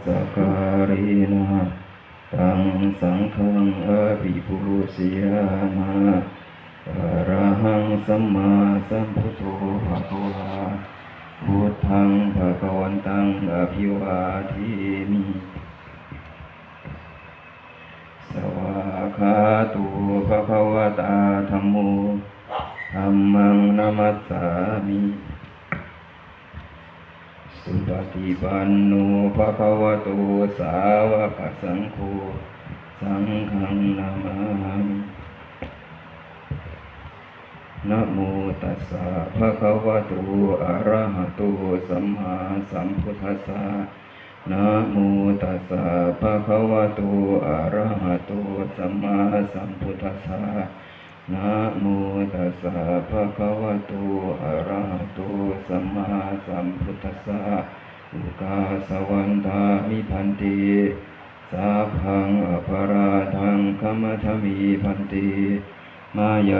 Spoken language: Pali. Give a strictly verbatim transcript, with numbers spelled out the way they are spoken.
Namakārena taṃ saṅghaṃ abhipūjayāma. Arahaṃ sammāsambuddho bhagavā, buddhaṃ bhagavantaṃ abhivādemi. Svākkhāto bhagavatā dhammo, dhammaṃ namassāmi. Supaṭipanno bhagavato sāvakasaṅgho, saṅghaṃ namāmi. Namo tassa bhagavato arahato sammāsambuddhassa. Namo tassa bhagavato arahato sammāsambuddhassa. Namo tassa bhagavato arahato sammāsambuddhassa. Okāsa vandāmi bhante, sabbaṃ aparādhaṃ khamatha me bhante. Mayā